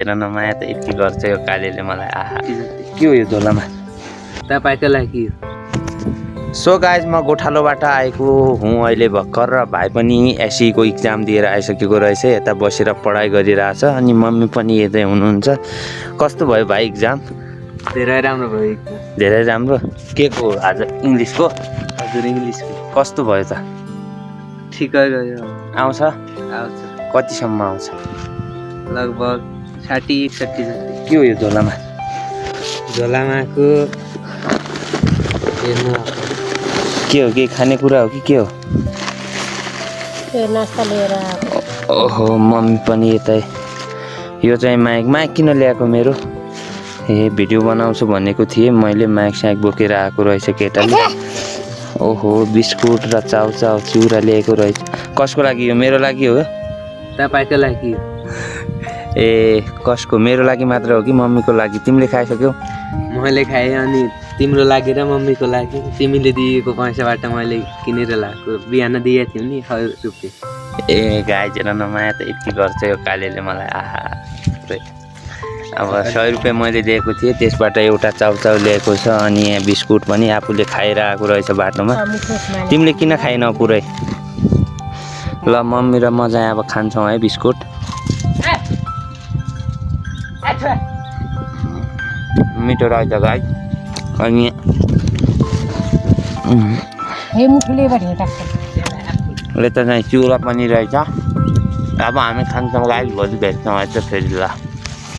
हेर न माया त यति गर्छ यो कालेले मलाई आहा के हो यो झोलामा तपाईँको लागि सो गाइज म गोठालोबाट आएको हुँ अहिले भर्खर र भाइ पनि एसईको इक्जाम दिएर आइसकेको रहेछ यता बसेर पढाइ गरिरहेछ अनि मम्मी पनि यतै हुनुहुन्छ कस्तो भयो भाइ इक्जाम धेरै राम्रो भयो धेरै राम्रो के को आज इङ्ग्लिसको हजुर इङ्ग्लिसको कस्तो भयो त ठिकै गयो आउँछ आउँछ कतिसम्म आउँछ लगभग 60-61 जति के हो यो झोलामा झोलामाको हेर्नु के हो के खानेकुरा हो कि के हो नास्ता लिएर ओहो मम्मी पनि यतै यो चाहिँ माइक किन ल्याएको मेरो ए भिडियो बनाउँछु भनेको थिएँ मैले माइक बोकेर आएको रहेछ केटाले ओहो बिस्कुट र चाउचाउ चिउरा ल्याएको रहेछ कसको लागि हो मेरो लागि हो तपाईँको लागि ए कसको मेरो लागि मात्र हो कि मम्मीको लागि तिमीले खाइसक्यौ मैले खाएँ अनि तिम्रो लागि र मम्मीको लागि तिमीले दिएको पैसाबाट मैले किनेर ल्याएको बिहान दिएको थियौ नि 100 रुपियाँ ए गाई हेर न माया त यति गर्छ यो कालेले मलाई आहा अब 100 रुपियाँ मैले दिएको थिएँ त्यसबाट एउटा चाउचाउ ल्याएको छ अनि यहाँ बिस्कुट पनि आफूले खाएर आएको रहेछ बाटोमा तिमीले किन खाएनौ पुरै ल मम्मी र म चाहिँ अब खान्छौँ है बिस्कुट मिठो रहेछ गाई अनि यता चाहिँ चिउरा पनि रहेछ अब हामी खान्छौँ गाई भोलि भेट्छौँ है त फेरि ल